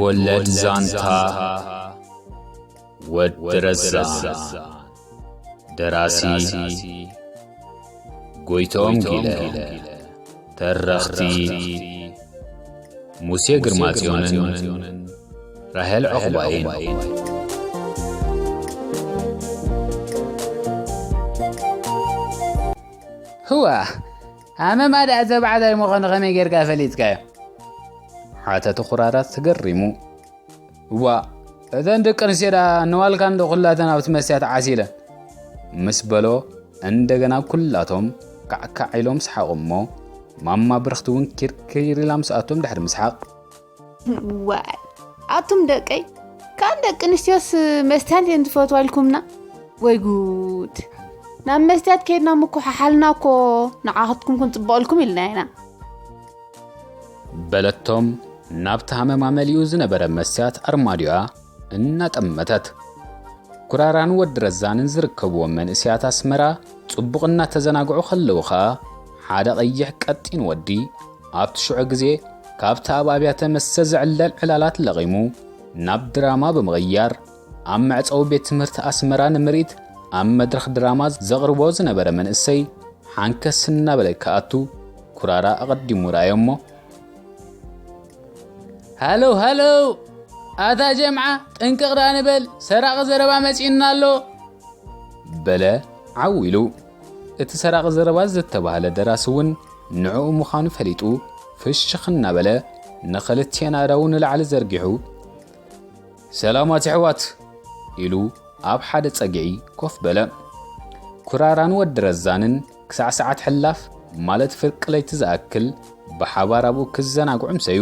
ወለድ ዛንታ ወዲ ረዛን። ደራሲ ጎይቶም ጊለ። ተረኽቲ ሙሴ ግርማጽዮንን ራሄል ዑቕባይን። ህዋ፣ ሃመማ ደኣ ተባዕታይ ምዃኑ ከመይ ጌርካ ፈሊጥካዮ? ሓተተ ኩራራ ተገሪሙ። እዋ፣ እተን ደቂ ኣንስትዮ ደኣ ንዋልካ እንዶ ኩላተን ኣብቲ መስትያት ዓሲለን፣ ምስ በሎ፣ እንደገና ኩላቶም ካዕካዕ ኢሎም ሰሓቑ እሞ፣ ማማ ብርኽቲ እውን ኪርኪር ኢላ ምስኣቶም ድሕሪ ምስሓቕ። ዋይ፣ ኣቱም ደቀይ፣ ካን ደቂ ኣንስትዮስ መስትያት እየን ዝፈትዋ ኢልኩምና? ወይ ጉድ! ናብ መስትያት ከይድና ምኩሓሓልና እኮ ንዓኽትኩም ክንጽብቐልኩም ኢልና ኢና። በለቶም ናብቲ ሃመማ መሊኡ ዝነበረ መስትያት ኣርማድዮኣ እናጠመተት። ኩራራን ወዲ ረዛንን ዝርከብዎም መንእሰያት ኣስመራ ጽቡቕ እናተዘናግዑ ከለዉ ኸኣ፣ ሓደ ቀይሕ ቀጢን ወዲ ኣብቲ ሽዑ ግዜ ካብቲ ኣብ ኣብያተ መስተ ዝዕለል ዕላላት ለቒሙ ናብ ድራማ ብምቕያር፣ ኣብ መዕጸዊ ቤት ትምህርቲ ኣስመራ ንምርኢት ኣብ መድረኽ ድራማ ዘቕርቦ ዝነበረ መንእሰይ ሓንከስ እናበለ ክኣቱ ኩራራ ኣቐዲሙ ረኣዮ እሞ፣ ሃለው፣ ሃለው! ኣታ ጀምዓ፣ ጥንቅቕ ደኣ ንበል፣ ሰራቒ ዘረባ መጺኡና ኣሎ! በለ ዓው ኢሉ። እቲ ሰራቒ ዘረባ ዝተባህለ ደራሲ እውን ንዕኡ ምዃኑ ፈሊጡ፣ ፍሽኽ እናበለ ንኽልቲኤን ኣእዳዉ ንላዕሊ ዘርጊሑ፣ ሰላማት የሕዋት! ኢሉ ኣብ ሓደ ጸግዒ ኮፍ በለ። ኩራራን ወዲ ረዛንን ክሳዕ ሰዓት ሕላፍ፣ ማለት ፍርቂ ለይቲ ዝኣክል፣ ብሓባር ኣብኡ ክዘናግዑ ምሰዩ።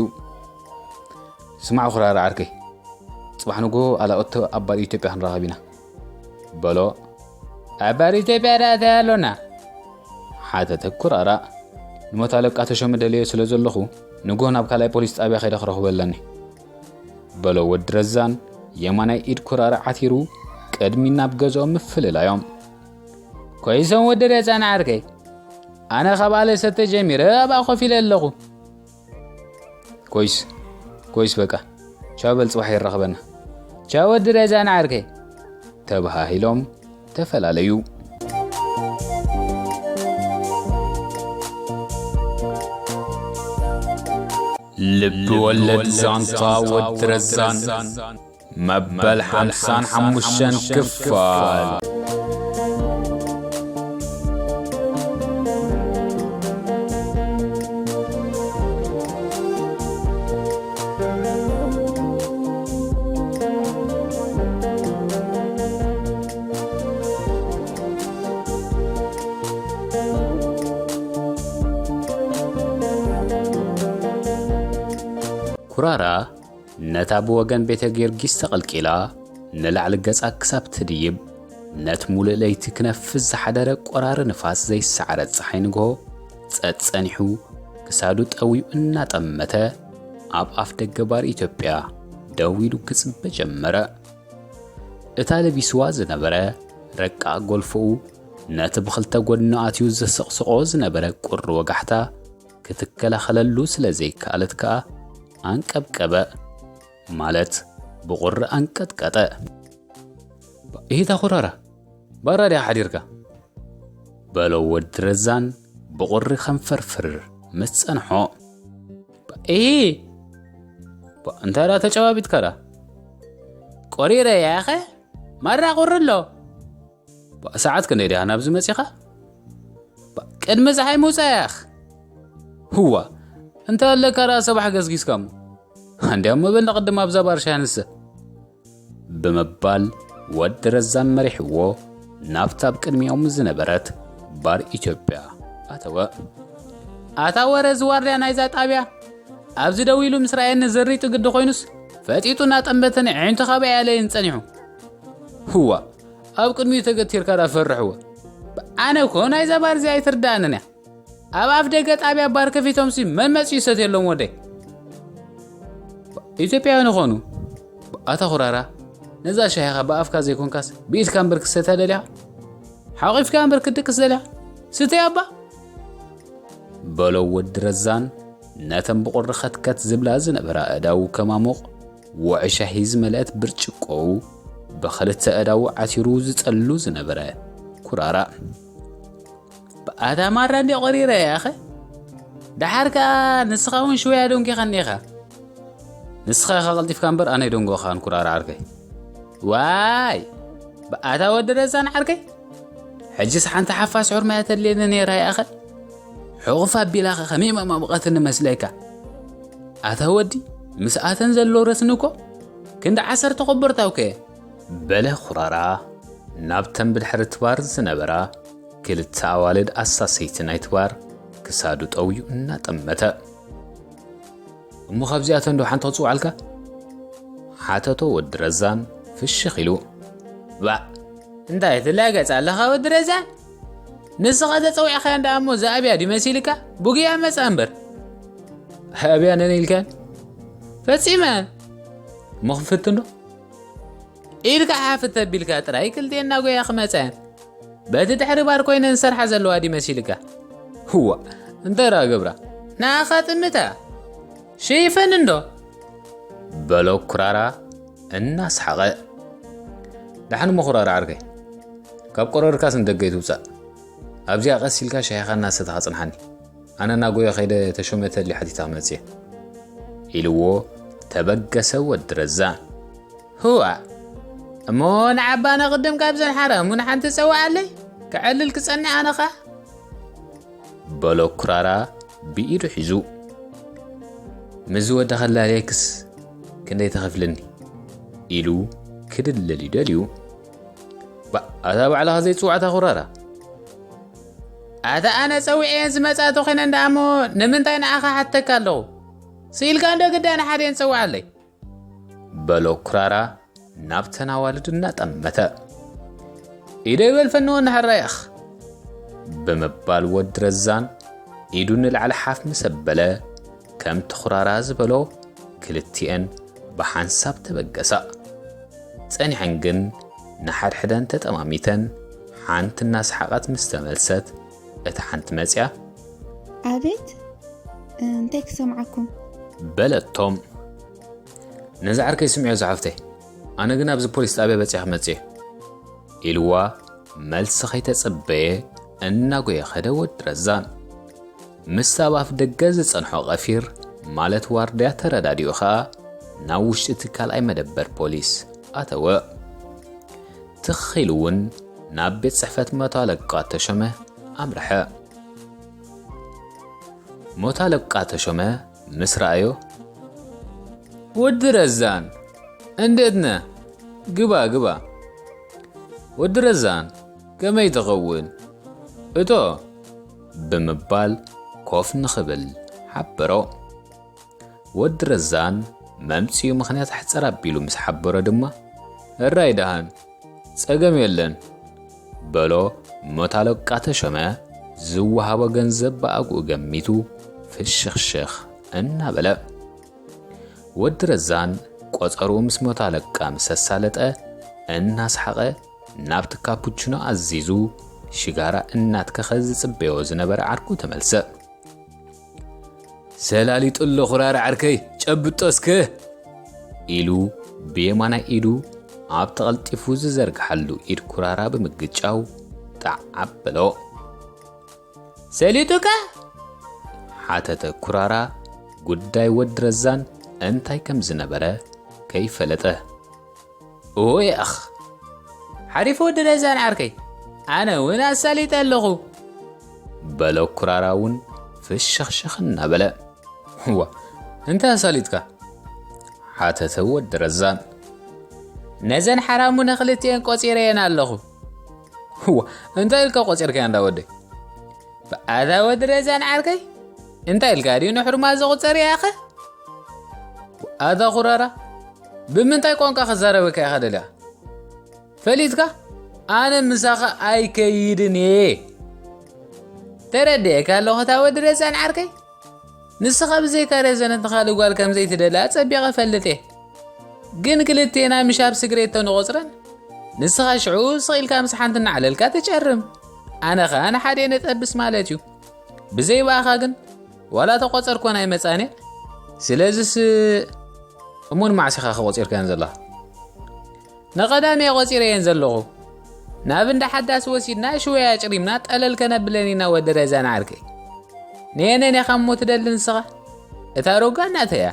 ስማዕ ኩራራ ዓርከይ፣ ጽባሕ ንግሆ ኣላኦቶ ኣብ ባር ኢትዮጵያ ክንራኸብ ኢና። በሎ። ኣብ ባር ኢትዮጵያ ደኣ እንታይ ኣሎና? ሓተተ ኩራራ። ንሞት ኣለቃ ተሾመ ደልዮ ስለ ዘለኹ፣ ንግሆ ናብ ካልኣይ ፖሊስ ጣብያ ከይደ ክረኽቦ ኣለኒ። በሎ ወዲ ረዛን የማናይ ኢድ ኩራራ ዓቲሩ ቅድሚ ናብ ገዝኦም ምፍልላዮም። ኮይሶም ወዲ ረዛን ዓርከይ፣ ኣነ ካብ ኣለሰተ ጀሚረ ኣብኣ ኮፍ ኢለ ኣለኹ። ኮይስ፣ ኮይስ በቃ፣ ቻው በል ጽባሕ ይራኸበና። ቻው ወዲ ረዛን ዓርከይ። ተበሃሂሎም ተፈላለዩ። ልቢ ወለድ ዛንታ ወዲ ረዛን መበል ሓምሳን ሓሙሽተን ክፋል። ኩራራ ነታ ብወገን ቤተ ጊዮርጊስ ተቐልቂላ ንላዕሊ ገጻ ክሳብ ትድይብ፣ ነቲ ሙሉእ ለይቲ ክነፍስ ዝሓደረ ቆራሪ ንፋስ ዘይሰዓረ ጸሓይ ንግሆ ጸጸኒሑ ክሳዱ ጠውዩ እናጠመተ ኣብ ኣፍ ደገ ባር ኢትዮጵያ ደው ኢሉ ክጽበ ጀመረ። እታ ለቢስዋ ዝነበረ ረቃቕ ጎልፎኡ ነቲ ብኽልተ ጎድኑ ኣትዩ ዘሰቕስቖ ዝነበረ ቁሪ ወጋሕታ ክትከላኸለሉ ስለ ዘይከኣለት ከኣ ኣንቀብቀበ፣ ማለት ብቑሪ ኣንቀጥቀጠ። ኢሂታ ኩራራ፣ ባራ ዲኻ ሓዲርካ? በሎ ወዲ ረዛን ብቑሪ ከንፈርፍር ምስ ጸንሖ። ኢሂ! ባ-፣ እንታይ ደኣ ተጨባቢጥካ ደኣ? ቆሪረ እያ ያኸ? ማራ ቁሪ ኣሎ። ባ-፣ ሰዓት ክንደይ ዲኻ ናብዚ መጺኻ? ባ-፣ ቅድሚ ጸሓይ ምውጻእ ያኽ። ህዋ፣ እንታይ ኣለካ ደኣ ሰባሕ ገስጊስካ እሞ? እንዲያም መበል ንቕድም ኣብዛ ባር ሻሂ ንስተ። ብምባል ወዲ ረዛን መሪሕዎ ናብታ ኣብ ቅድሚኦም ዝነበረት ባር ኢትዮጵያ ኣተወ። ኣታ ወረ እዚ ዋርድያ ናይዛ ጣብያ ኣብዚ ደው ኢሉ ምስ ረኣየኒ ዘሪጡ ግዲ ኮይኑስ ፈጢጡ እናጠንበተኒ ኣዒንቱ ካብ ኣያለየን ጸኒሑ። ህዋ ኣብ ቅድሚኡ ተገቲርካ ደኣ ፈርሕዎ። ኣነ እኮ ናይዛ ባር እዚኣ ኣይትርድኣንን እያ። ኣብ ኣፍ ደገ ጣብያ ባር ከፊቶምሲ መን መጺኡ ይሰትየሎም ወደይ? ኢትዮጵያውያን ይኾኑ። ኣታ ኩራራ፣ ነዛ ሻሂኻ ብኣፍካ ዘይኮንካስ ብኢድካ እምበር ክሰትያ ደሊኻ? ሓቒፍካ እምበር ክትድቅስ ደሊኻ? ስተያ እባ። በሎ ወዲ ረዛን ነተን ብቑሪ ኸትከት ዝብላ ዝነበራ ኣእዳዉ ከማሙቕ ውዑይ ሻሂ ዝመልአት ብርጭቆኡ ብኽልተ ኣእዳዉ ዓቲሩ ዝጸሉ ዝነበረ ኩራራ። ብኣታ ማራ እንዲ ቆሪረ ያኸ? ደሓር ከኣ ንስኻ እውን ሽወያ ደንጊኻኒ ኢኻ። ንስኻ ኢኻ ቀልጢፍካ እምበር ኣነ ኣይደንጎኻን ኩራራ ዓርከይ። ዋይ! ብኣታ ወዲ ረዛን ዓርከይ? ሕጅስ ሓንቲ ሓፋ ስዑር ማይ ኣተድልየኒ ነይራ ያኸ? ሕቑፍ ኣቢላኸ ከመይ መማሙቐትኒ መስለካ? ኣታ ወዲ፣ ምስ ኣተን ዘሎ ረስኒ እኮ ክንዲ ዓሰርተ ኮቦርታውከ? በለ ኩራራ ናብተን ብድሕሪ ትባር ዝነበራ ክልተ ኣዋልድ ኣሳሰይቲ ናይ ትባር ክሳዱ ጠውዩ እናጠመተ። እሞ ካብዚኣተን ዶ ሓንቲ ክጽውዓልካ? ሓተቶ ወዲ ረዛን ፍሽኽ ኢሉ። ባእ፣ እንታይ ትላገጽ ኣለኻ ወዲ ረዛን? ንስኻ ተጸዊዕኻያ እንዳ እሞ ዝኣብያ ድዩ መሲልካ? ብጉያ መጻ እምበር። ኣብያ ነን ኢልካን? ፈጺመ። እሞ ክንፍትን ዶ? ኢልካ ሓፍት ተቢልካ ጥራይ ክልቴና ጎያ ክመጻ እየን። በቲ ድሕሪ ባር ኮይነን ዝሰርሓ ዘለዋ ድዩ መሲልካ? ህዋ፣ እንታይ ደኣ ገብራ? ንኣኻ ጥምታ። ሽይፈን እንዶ? በሎ ኩራራ እናስሓቐ። ደሓን እሞ ኩራራ ዓርከይ፣ ካብ ቆረርካስ ንደገ ኣይትውጻእ። ኣብዚኣ ቀስ ኢልካ ሻሂኻ እናሰተኻ ጽንሓኒ። ኣነ እናጎየ ከይደ ተሾመ ተሊ ሓቲታ ክመጽእ እየ። ኢልዎ ተበገሰ ወዲ ረዛን። ህዋ፣ እሞ ንዓባና ቅድም ካብዘን ሓራሙ ንሓንቲ ጸውዓለይ፣ ክዕልል ክጸንዕ ኣነ ኸኣ። በሎ ኩራራ ብኢዱ ሒዙ። ምስ ወዲ ከላልየክስ ክንደይ ተኸፍልኒ? ኢሉ ክድልል ይደልዩ። ባ-፣ ኣታ ባዕልኻ ዘይጽዋዕታ ኩራራ። ኣታ ኣነ ጸዊዐ እየን ዝመጻ ተኾይነ እንዳ እሞ ንምንታይ ንዓኻ ሓተካ ኣለኹ? ስኢልካ እንዶ ግዳ ንሓደ እየን ጸውዓለይ። በሎ ኩራራ ናብተን ኣዋልድ እናጠመተ። ኢደ ይበል ፈንዎ እናሓራያኽ። ብምባል ወዲ ረዛን ኢዱ ንላዕሊ ሓፍ ምስ ኣበለ፣ ከምቲ ኩራራ ዝበሎ ክልቲኤን ብሓንሳብ ተበገሳ። ጸኒሐን ግን ንሓድሕደን ተጠማሚተን ሓንቲ እናሰሓቐት ምስ ተመልሰት፣ እታ ሓንቲ መጽያ፣ ኣቤት፣ እንታይ ክሰምዓኩም? በለቶም። ነዚ ዓርከይ ስምዕዮ ዝሓፍተይ፣ ኣነ ግን ኣብዚ ፖሊስ ጣብያ በጺሐ ክመጽእ እየ። ኢልዋ መልሲ ከይተጸበየ እናጎየ ኸደ ወዲ ረዛን። ምስቲ ኣብ ኣፍ ደገ ዝጸንሖ ቀፊር ማለት ዋርድያ ተረዳዲኡ ኸኣ ናብ ውሽጢ እቲ ካልኣይ መደበር ፖሊስ ኣተወ። ትኽ ኢሉ እውን ናብ ቤት ጽሕፈት መቶ ኣለቃ ተሾመ ኣምርሐ። መቶ ኣለቃ ተሾመ ምስ ረኣዮ፣ ወዲ ረዛን፣ እንዴት ነህ? ግባ፣ ግባ። ወዲ ረዛን፣ ከመይ ትኸውን? እቶ፣ ብምባል ኮፍ ንኽብል ሓበሮ። ወዲ ረዛን መምጽኡ ምኽንያት ኣሕጽር ኣቢሉ ምስ ሓበሮ ድማ፣ እራይ ደሃን፣ ጸገም የለን፣ በሎ። መቶ ኣለቃ ተሾመ ዝወሃቦ ገንዘብ ብኣግኡ ገሚቱ ፍሽኽሽኽ እናበለ። ወዲ ረዛን ቆጸርኡ ምስ መቶ ኣለቃ ምስ ኣሳለጠ እናሰሓቐ ናብቲ ካፑችኖ ኣዚዙ ሽጋራ እናትከኸ ዝጽበዮ ዝነበረ ዓርኩ ተመልሰ። ሰላሊጡ ኣሎ ኩራራ ዓርከይ፣ ጨብጦ እስከ፣ ኢሉ ብየማናይ ኢዱ ኣብ ተቐልጢፉ ዝዘርግሓሉ ኢድ ኩራራ ብምግጫው ጣዕ ኣበሎ። ሰሊጡካ? ሓተተ ኩራራ ጉዳይ ወዲ ረዛን እንታይ ከም ዝነበረ ከይፈለጠ። ኦይ ኣኽ፣ ሓሪፍ ወዲ ረዛን ዓርከይ፣ ኣነ እውን ኣሳሊጠ ኣለኹ። በሎ ኩራራ እውን ፍሽኽሽኽ እናበለ። እዋ፣ እንታይ ኣሳሊጥካ? ሓተተ ወዲ ረዛን። ነዘን ሓራሙ ንኽልቲኤን ቆጺረየን ኣለኹ። እዋ፣ እንታይ ኢልካ ቆጺርካያ እንዳ ወደይ? ብኣታ ወዲ ረዛን ዓርከይ፣ እንታይ ኢልካ ድዩ ንሕሩማት ዝቑጸር ያኸ? ኣታ ኩራራ፣ ብምንታይ ቋንቋ ክዛረበካ ኢኻ ደሊኻ? ፈሊጥካ? ኣነ ምሳኻ ኣይከይድን እየ። ተረዲኤካ ኣለኹ፣ እታ ወዲ ረዛን ዓርከይ። ንስኻ ብዘይካ ረዘን እታ ካልእ ጓል ከም ዘይትደልያ ጸቢቐ እፈልጥ እየ። ግን ክልቴና ምሽ ኣብ ስግሬቶ ንቖጽረን፣ ንስኻ ሽዑ ስቕ ኢልካ ምስ ሓንቲ እናዕለልካ ትጨርም። ኣነ ኸኣ ንሓደ ነጠብስ ማለት እዩ። ብዘይ ብኣኻ ግን ዋላ ተቖጸርኮን ኣይመጻን እየ። ስለዚስ እሞ ንመዓስ ኢኻ ከቆጺርካየን ዘለኻ? ንቐዳም እየ ቆጺረየን ዘለኹ። ናብ እንዳ ሓዳስ ወሲድና ሽወያ ጭሪምና ጠለል ከነብለን ኢና ወዲ ረዛን ዓርከይ። ነየነን ኢኻ እሞ ትደሊ ንስኻ? እታ ሮጋ እናተያ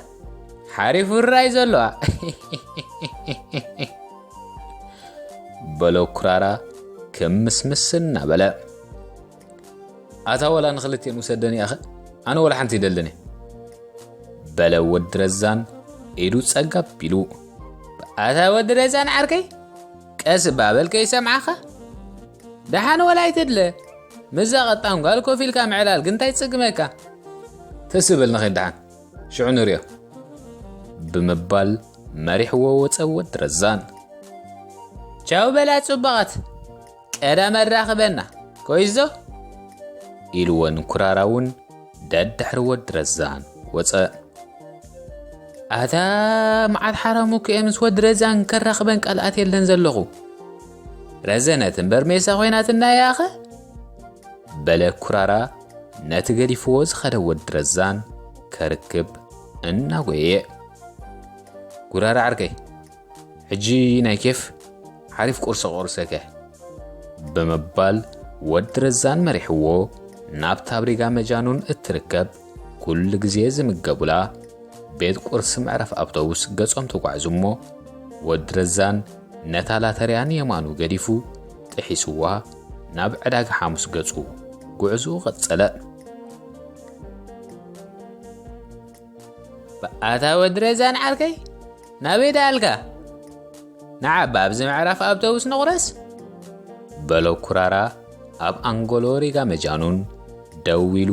ሓሪፍ ውራይ ዘለዋ። በሎ ኩራራ ክምስምስ እናበለ። ኣታ ወላ ንኽልቴን ውሰደን ያኸ፣ ኣነ ወላ ሓንቲ ይደልን እየ። በለ ወዲ ረዛን ኢዱ ጸጋብ ቢሉ። ኣታ ወዲ ረዛን ዓርከይ፣ ቀስ እባ በል ከይሰምዓኻ። ደሓን ወላ ኣይትድለ። ምዛ ቀጣን ጓል ኮፍ ኢልካ ምዕላል ግን እንታይ ጽግመካ? ተስበል ንኸይድ ደሓን፣ ሽዑ ንርእዮ። ብምባል መሪሕዎ ወጸ ወዲ ረዛን። ቻው በላ ጽቡቓት፣ ቀዳም ኣራኽበና፣ ኮይዞ? ኢልዎ ንኩራራ እውን ደድሕሪ ወዲ ረዛን ወጸ። ኣታ መዓት ሓራሙ ክኤ ምስ ወዲ ረዛን ከራኽበን ቃል ኣትየለን ዘለኹ። ረዘነት እምበር ሜሳ ኮይናትና ያኸ? በለ ኩራራ ነቲ ገዲፍዎ ዝኸደ ወዲ ረዛን ከርክብ እናጎየ። ጉራራ ዓርከይ፣ ሕጂ ናይ ኬፍ ሓሪፍ ቁርሲ ቁርሰከ። ብምባል ወዲ ረዛን መሪሕዎ ናብታ ኣብ ሪጋ መጃኑን እትርከብ ኩሉ ግዜ ዝምገቡላ ቤት ቁርሲ መዕረፍ ኣውቶቡስ ገጾም ተጓዕዙ እሞ፣ ወዲ ረዛን ነታ ላተርያ ንየማኑ ገዲፉ ጥሒስዋ ናብ ዕዳጋ ሓሙስ ገጹ ጉዕዞኡ ቀጸለ። ኣታ ወዲ ረዛን ዓርከይ፣ ናበይ ደኣልካ? ንዓ እባ ኣብዚ ምዕራፍ ኣውቶቡስ ንቑረስ። በሎ ኩራራ ኣብ ኣንጎሎ ሪጋ መጃኑን ደው ኢሉ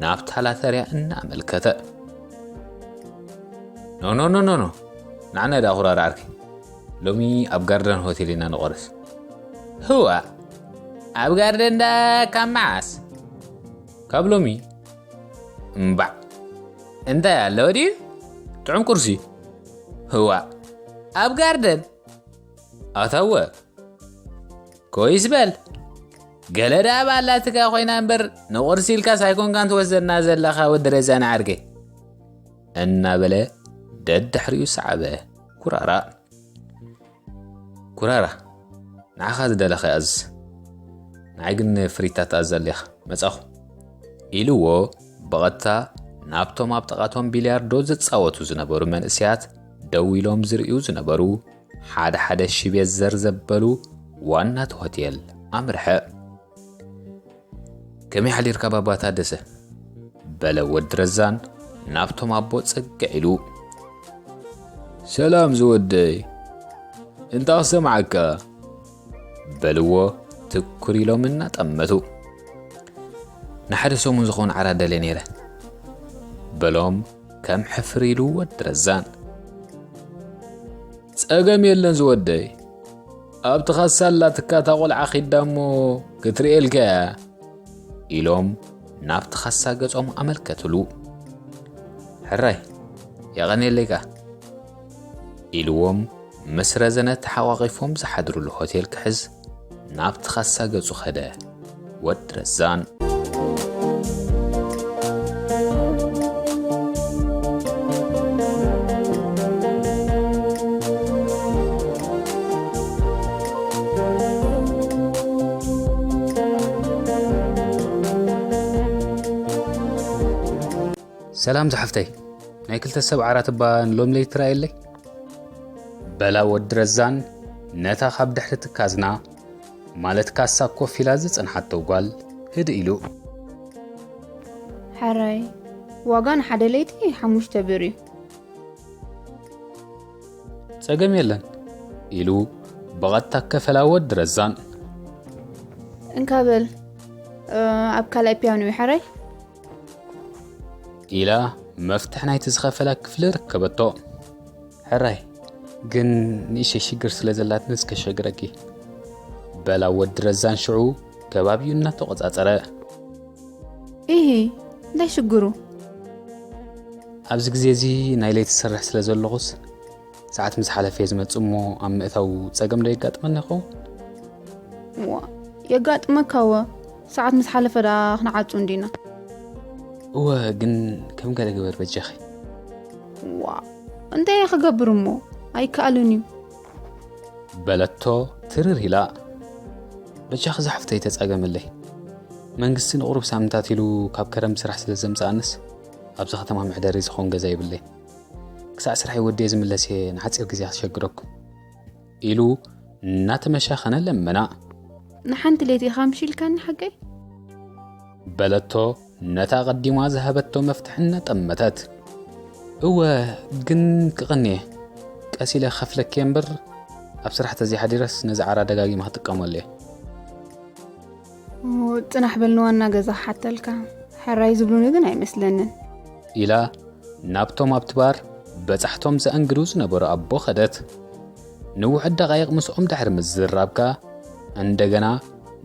ናብታ ላተርያ እናኣመልከተ። ኖ፣ ኖ፣ ኖ፣ ኖ፣ ኖ። ንዓና ደኣ ኩራራ ዓርከይ። ሎሚ ኣብ ጋርደን ሆቴል ኢና ንቑረስ። ህዋ፣ ኣብ ጋርደን ደኣ ካብ መዓስ? ካብ ሎሚ። እምባዕ። እንታይ ኣለዎ ድዩ? ጥዑም ቁርሲ። ህዋ፣ ኣብ ጋርደን። ኣታወ፣ ኮይስ በል። ገለ ደኣ ባላትካ ኮይና እምበር ንቁርሲ ኢልካስ ኣይኮንካን ትወስደና ዘለኻ ወዲ ረዛን ዓርከይ። እናበለ ደድሕሪኡ ሰዓበ ኩራራ። ኩራራ፣ ንዓኻ ዝደለኻ ይኣዝዝ። ንዓይ ግን ፍሪታ ትኣዝዘለይ ኢኻ። መጻኹ። ኢልዎ ብቐጥታ ናብቶም ኣብ ጥቓቶም ቢልያርዶ ዝጻወቱ ዝነበሩ መንእሰያት ደው ኢሎም ዝርእዩ ዝነበሩ ሓደ ሓደ ሽቤት ዘር ዘበሉ ዋናት ሆቴል ኣምርሐ። ከመይ ሓዲርካ ባባ ታደሰ? በለ ወዲ ረዛን ናብቶም ኣቦ ጽግዕ ኢሉ። ሰላም ዝወደይ፣ እንታ ክሰምዓካ? በልዎ ትኩር ኢሎም እናጠመቱ። ንሓደ ሰሙን ዝኸውን ዓራት ደልየ ነይረ። በሎም ከም ሕፍር ኢሉ ወዲ ረዛን። ጸገም የለን ዝወደይ፣ ኣብቲ ካሳ ኣላትካ እታ ቆልዓ ኺዳ እሞ ክትርእየልካ እያ። ኢሎም ናብቲ ካሳ ገጾም ኣመልከትሉ። ሕራይ፣ የቐንየለይ ከኣ። ኢልዎም ምስ ረዘነ ተሓቋቒፎም ዝሓድሩሉ ሆቴል ክሕዝ ናብቲ ካሳ ገጹ ኸደ። ወዲ ረዛን። ሰላም ዝሓፍተይ፣ ናይ ክልተ ሰብ ዓራት እባ ንሎም ለይቲ ትረኣየለይ? በላ ወዲ ረዛን ነታ ካብ ድሕሪ ትካዝና ማለት ካሳ ኮፍ ኢላ ዝጸንሓቶ ጓል ህድእ ኢሉ። ሕራይ፣ ዋጋ ንሓደ ለይቲ ሓሙሽተ ብር እዩ። ጸገም የለን ኢሉ ብቐጥታ ከፈላ ወዲ ረዛን። እንካ በል፣ እ፣ ኣብ ካልኣይ ፒያኖ እዩ ሕራይ። ኢላ መፍትሕ ናይቲ ዝኸፈላ ክፍሊ ረከበቶ። ሕራይ፣ ግን ንእሽተይ ሽግር ስለ ዘላትንስ ከሸግረኪ። በላ ወዲ ረዛን ሽዑ ከባቢኡ እናተቖጻጸረ። ኢሂ፣ እንታይ ሽግሩ? ኣብዚ ግዜ እዚ ናይ ለይቲ ዝሰርሕ ስለ ዘለኹስ፣ ሰዓት ምስ ሓለፈ እየ ዝመጽእ እሞ ኣብ ምእታው ጸገም ዶ የጋጥመና ይኸውን? ዋ፣ የጋጥመካ እወ። ሰዓት ምስ ሓለፈ ደኣ ክንዓጹ እንዲና። እወ፣ ግን ከም ገለ ግበር በጃኺ። ዋ፣ እንታይ እየ ክገብር እሞ? ኣይከኣልን እዩ። በለቶ ትርር ኢላ። በጃኺ ዝሓፍተይ ተጸገምለይ። መንግስቲ ንቑሩብ ሳምንታት ኢሉ ካብ ከረም ስራሕ ስለ ዘምጽኣንስ ኣብዚ ከተማ መሕደሪ ዝኾን ገዛ የብለይ። ክሳዕ ስራሕ ይወድየ ዝምለስ እየ ንሓጺር ግዜ ክሸግረኩም። ኢሉ እናተመሻኸነ ለመና። ንሓንቲ ለይቲ ኢኻ ምሽ ኢልካኒ ሓቀይ? በለቶ ነታ ቀዲማ ዝሃበቶ መፍትሕ እናጠመተት። እወ፣ ግን ክቐንየ ቀስ ኢለ ከፍለኪ እምበር ኣብ ስራሕ ተዘይሓዲረስ ነዚ ዓራ ደጋጊመ ክጥቀመሉ እየ። ጽናሕ በል ንዋና ገዛ ክሓተልካ። ሕራይ ዝብሉኒ ግን ኣይመስለንን። ኢላ ናብቶም ኣብቲ ባር በጻሕቶም ዘእንግዱ ዝነበሩ ኣቦ ኸደት። ንውሑድ ደቓይቕ ምስኦም ድሕሪ ምዝርራብ ከኣ እንደገና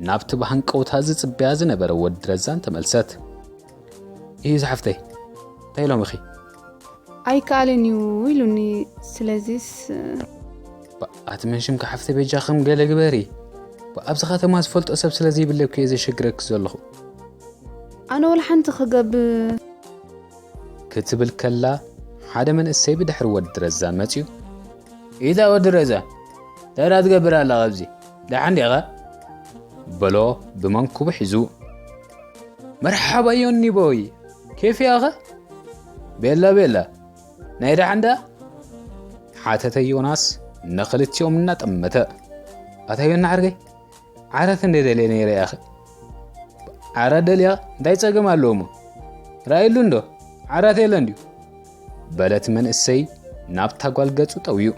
ናብቲ ብሃንቀውታ ዝጽበያ ዝነበረ ወዲ ረዛን ተመልሰት። እዩ ዝሓፍተይ፣ እንታይ ኢሎም ኢኺ? ኣይከኣልን እዩ ኢሉኒ። ስለዚስ ባ-፣ ኣቲ መን ሽምካ ሓፍተይ በጃኽም ገለ ግበሪ። ባ-፣ ኣብዚ ከተማ ዝፈልጦ ሰብ ስለ ዘይብለይ እኮ እየ ዘሸግረኪ ዘለኹ። ኣነ ወላ ሓንቲ ክገብር ክትብል ከላ ሓደ መንእሰይ ብድሕሪ ወዲ ረዛን መጺኡ። ኢታ ወዲ ረዛን፣ እንታይ ደኣ ትገብር ኣለኻ ኣብዚ? ደሓን ዲኻ? በሎ ብመንኩቡ ሒዙ። መርሓባ ዮኒ ቦይ፣ ኬፍ ያኸ? ቤላ ቤላ፣ ናይ ደሓን ደኣ? ሓተተ ዮናስ ንኽልቲኦም እናጠመተ። ኣታ ዮኒ ዓርከይ፣ ዓራት እንደ ደልየ ነይረ ያኸ? ዓራት ደልያ እንታይ ጸገም ኣለዎ እሞ? ራእይሉ እንዶ፣ ዓራት የለን ድዩ? በለት መንእሰይ ናብታ ጓል ገጹ ጠውዩ።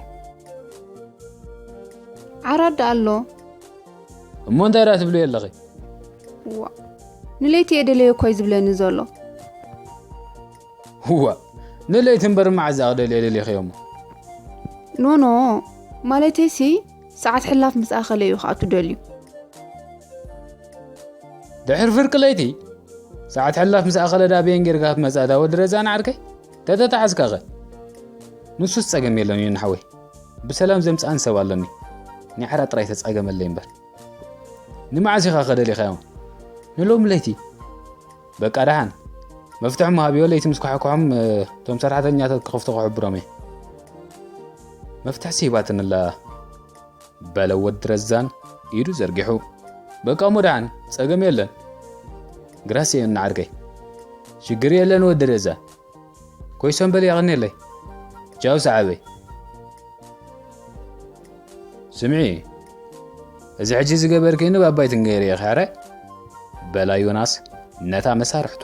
ዓራት ደኣ ኣሎ። እሞ እንታይ ደኣ ትብልዮ ኣለኺ? ዋ፣ ንለይቲ እየ ደለዮ እኮ እዩ ዝብለኒ ዘሎ። እዋ፣ ንለይቲ እምበር መዓዝ ክደልየ ደሊኽዮ እሞ? ኖኖ፣ ማለተይሲ ሰዓት ሕላፍ ምስ ኣኸለ እዩ ክኣቱ ደልዩ። ድሕሪ ፍርቂ ለይቲ ሰዓት ሕላፍ ምስ ኣኸለ ዳ በየን ጌርካ ክትመጽእ እታ ወዲ ረዛን ዓርከይ? ተተታሓዝካኸ? ንሱስ ጸገም የለን እዩ ንሓወይ። ብሰላም ዘምጽኣን ሰብ ኣሎኒ። ናይ ዓራት ጥራይ ተጸገመለይ እምበር። ንመዓስ ኢኻ ከደሊኻዮ? ንሎሚ ለይቲ። በቃ ደሓን። መፍትሕ እሞ ሃብዮ፣ ለይቲ ምስ ኳሕኩሖም፣ እ፣ እቶም ሰራሕተኛታት ክኸፍቱ ክሕብሮም እየ። መፍትሕ ስሂባትንላ። በለ ወዲ ረዛን ኢዱ ዘርጊሑ። በቃ እሞ ደሓን፣ ጸገም የለን። ግራስ እየ እናዓርከይ። ሽግር የለን ወዲ ረዛን። ኮይሶም በል የቐንየለይ። ቻው ሰዓበይ። ስምዒ፣ እዚ ሕጂ ዝገበርክኒ ባባይ ትንገሪ ኢኺ፣ ኣረ? በላ ዮናስ ነታ መሳርሕቱ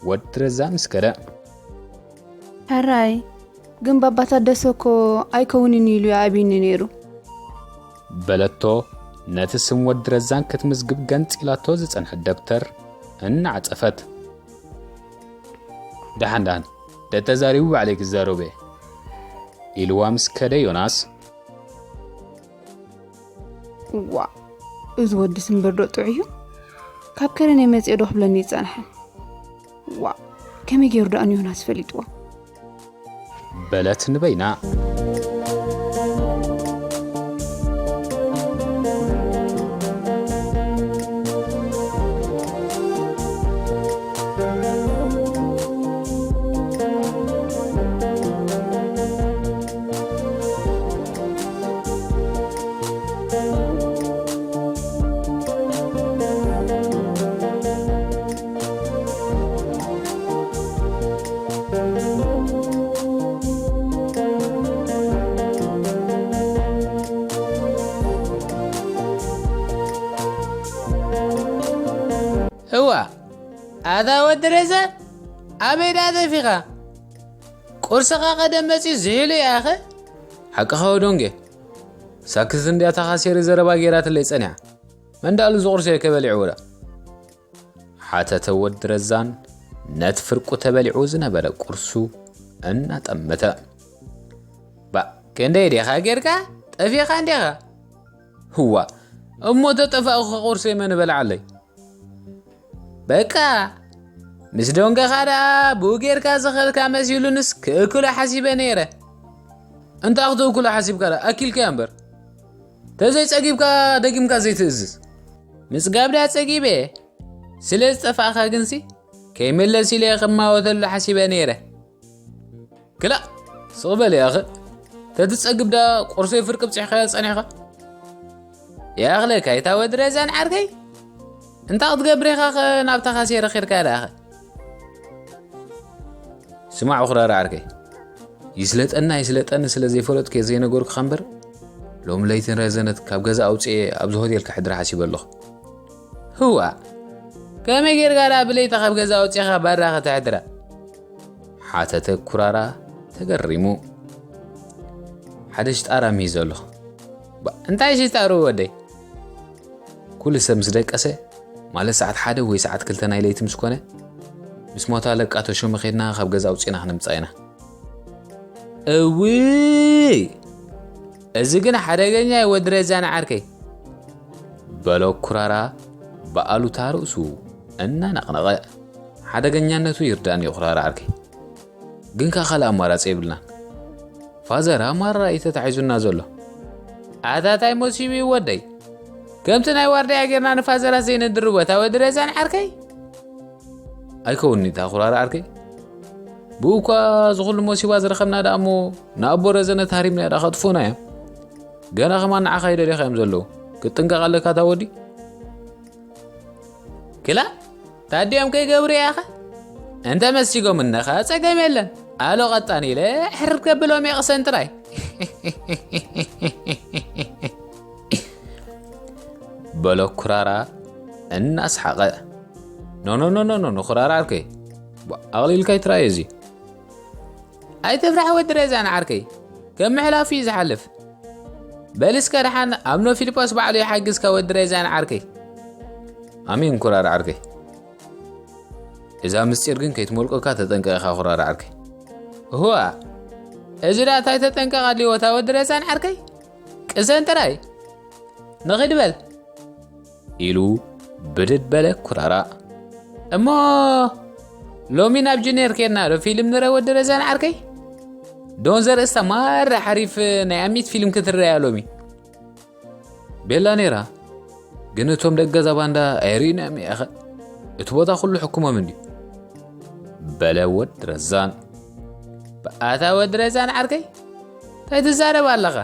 ወዲ ረዛን ምስ ከደ። ሕራይ፣ ግን ባባ ታደሰ እኮ ኣይከውንን ኢሉ ይኣብይኒ ነይሩ። በለቶ ነቲ ስም ወዲ ረዛን ክትምዝግብ ገንጺላቶ ዝጸንሐት ደብተር እናዓጸፈት። ደሓን ደሓን፣ ደተዛሪቡ ባዕለይ ክዛረቦ እየ። ኢልዋ ምስ ከደ ዮናስ። ዋ፣ እዚ ወዲ ስምበር ዶ ጥዑይ እዩ? ካብ ከረን የመጽኦ ዶ ክብለኒ ይጸንሐ። ዋ፣ ከመይ ገይሩ ደኣ ንዮናስ ፈሊጥዎ? በለት ንበይና። እዋ፣ ኣታ ወዲ ረዘ፣ ኣበይ ደኣ ጠፊኻ? ቁርስኻ ቀደም መጺኡ ዝሒሉ እዩ ኣኸ? ሓቅኻ ወዶንጌ፣ ሳክት እንድያ ተኻሴሪ ዘረባ ገይራትለይ ጸኒሓ። መን ደኣሉ እዚ ቁርሲ ከበሊዕዎ ደኣ? ሓተተ ወዲ ረዛን ነቲ ፍርቁ ተበሊዑ ዝነበረ ቁርሱ እናጠመተ። ባ፣ ክንደይ ዲኻ ጌርካ? ጠፊኻ እንዲኻ? ህዋ፣ እሞ ተጠፋእኹ ቁርሰይ መን በልዓለይ? በቃ፣ ምስ ደንገኻ ደኣ ብኡ ጌርካ ዝኸድካ መሲሉንስ ክእክሎ ሓሲበ ነይረ። እንታይ ክትእክሎ ሓሲብካ ደኣ? ኣኪልካያ እምበር። ተዘይጸጊብካ ደጊምካ ዘይትእዝዝ። ምጽጋብ ደኣ ጸጊበ። ስለ ዝጠፋእካ ግንሲ፣ ከይምለስ ኢለ ክማወተሉ ሓሲበ ነይረ። ክላእ፣ ስቕ በል ያኸ። ተትጸግብ ዳ ቁርሰይ ፍርቂ ብጽሕካዮ ጸኒሕካ? ያኽለካ ይታ ወዲ ረዛን ዓርከይ። እንታይ ክትገብር ኢኻ ኸ ናብታ ካሴረ ኺድካ ደኣኸ? ስማዕ፣ ኹራራ ዓርከይ። ይስለጠና ይስለጠኒ ስለ ዘይፈለጥኩ እየ ዘይነገርኩኻ እምበር፣ ሎሚ ለይቲ ንረዘነት ካብ ገዛ ኣውፅኤ ኣብዚ ሆቴል ከሕድራ ሓሲበ ኣለኹ። ህዋ፣ ከመይ ጌርካ ደኣ ብለይቲ ካብ ገዛ ኣውፅኻ ባራ ከተሕድራ? ሓተተ ኩራራ ተገሪሙ። ሓደ ሽጣራ ምሂዘ ኣለኹ። ባ-፣ እንታይ ሽጣሩ ወደይ? ኩሉ ሰብ ምስ ደቀሰ፣ ማለት ሰዓት ሓደ ወይ ሰዓት ክልተ ናይ ለይቲ ምስ ኮነ፣ ምስ ሞታ ለቃ ተሾመ ኸድና ካብ ገዛ ኣውፂእና ክነምፅኣ ኢና። እውይ! እዚ ግን ሓደገኛ እዩ ወዲ ረዛን ዓርከይ። በሎ ኩራራ ብኣሉታ ርእሱ እናነቕነቐ። ሓደገኛነቱ ይርዳእኒ እዩ ኩራራ ዓርከይ። ግን ከኣ ካልእ ኣማራጺ የብልናን። ፋዘር ኣማራ እዩ ተታሒዙና ዘሎ። ኣታ ታይ መሲቡ እዩ ወደይ? ከምቲ ናይ ዋርድያ ጌርና ንፋዘራት ዘይንድርቦ እታ ወዲ ረዛን ዓርከይ? ኣይከውንኒ እታ ኩራራ ዓርከይ። ብኡ እኳ እዚ ኩሉ መሲባ ዝረኸብና ደኣ እሞ ንኣቦ ረዘነ ተሃሪምና ደኣ ከጥፉና እዮም። ገና ከማን ንዓኻ ይደልዩኻ እዮም ዘለዉ። ክትጥንቀቕ ኣለካ እታ ወዲ። ክላ ታዲኦም ከይገብሩ ያኸ? እንተ መሲጎም እነኻ ጸገም የለን። ኣሎ ቀጣን ኢለ ሕርር ከብሎም የቕሰን ጥራይ። በሎ ኩራራ እናስሓቐ። ኖ፣ ኖ፣ ኖ፣ ኖ፣ ኖ፣ ኖ፣ ኩራራ ዓርከይ። ባ-፣ ኣቕሊልካ ይትራየ እዚ። ኣይትፍራሕ ወዲ ረዛን ዓርከይ። ከም ምሕላፉ እዩ ዝሓልፍ። በል እስከ ደሓን ኣብኖ ፊልጶስ ባዕሉ ይሓግዝካ ወዲ ረዛን ዓርከይ። ኣሜን ኩራራ ዓርከይ። እዛ ምስጢር ግን ከይትመልቆካ ተጠንቀቕ ኢኻ ኩራራ ዓርከይ። እዋ፣ እዚ ደኣ እንታይ ተጠንቀቕ ኣድልዎ እታ ወዲ ረዛን ዓርከይ? ቅሰን ጥራይ። ንኺድ በል። ኢሉ ብድድ በለ ኩራራ። እሞ ሎሚ ናብ ጁኒየር ኬድና ዶ ፊልም ንረ ወዲ ረዛን ዓርከይ? ዶን ዘርእስታ ማራ ሓሪፍ ናይ ኣሚት ፊልም ክትረያ ሎሚ። ቤላ ነይራ፣ ግን እቶም ደቂ ገዛ ባንዳ ኣይርእዩና እዮም ኢኸ። እቲ ቦታ ኩሉ ሕኩሞም እንድዩ። በለ ወዲ ረዛን። ኣታ ወዲ ረዛን ዓርከይ፣ እንታይ ትዛረብ ኣለኻ?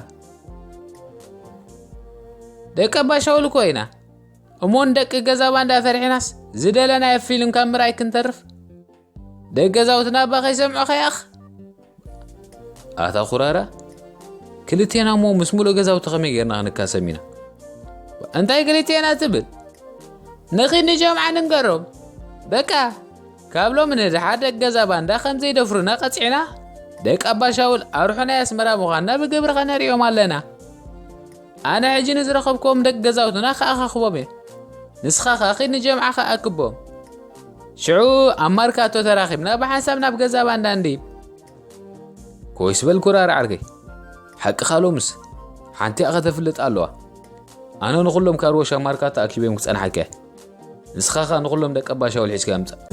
ደቂ ኣባ ሻውል እኮ ኢና። እሞ ንደቂ ገዛ ባንዳ ፈሪሕናስ ዝደለናዮ ፊልም ካብ ምርኣይ ክንተርፍ። ደቂ ገዛውትና እባ ከይሰምዑ ከይኣኽ። ኣታ ኩራራ፣ ክልቴና እሞ ምስ ሙሉእ ገዛውቲ ከመይ ጌርና ክንካሰም ኢና? እንታይ ክልቴና ትብል? ንኺድ ንጀምዓ ንንገሮም። በቃ፣ ካብ ሎሚ ንድሓር ደቂ ገዛ ባንዳ ከም ዘይደፍሩና ቀጺዕና፣ ደቂ ኣባ ሻውል ኣርሑ ናይ ኣስመራ ምዃንና ብግብሪ ከነርእዮም ኣለና። ኣነ ሕጂ ንዝረኸብክዎም ደቂ ገዛውትና ከኣኻኽቦም እየ። ንስኻ ኸኣ ኺድ ንጀምዓ ከኣክቦም። ሽዑ ኣብ ማርካቶ ተራኺብና ብሓንሳብ ናብ ገዛ ባንዳ እንድይብ። ኮይስ በል ኩራር ዓርከይ። ሓቅኻ ሎምስ ሓንቲ እያ ከተፍልጥ ኣለዋ። ኣነ ንኹሎም ካርዎሽ ኣብ ማርካቶ ኣኪበዮም ክጸንሓካ እየ። ንስኻ ኸኣ ንኹሎም ደቂ ኣባ ሻውል ሒዝካ ምጻእ።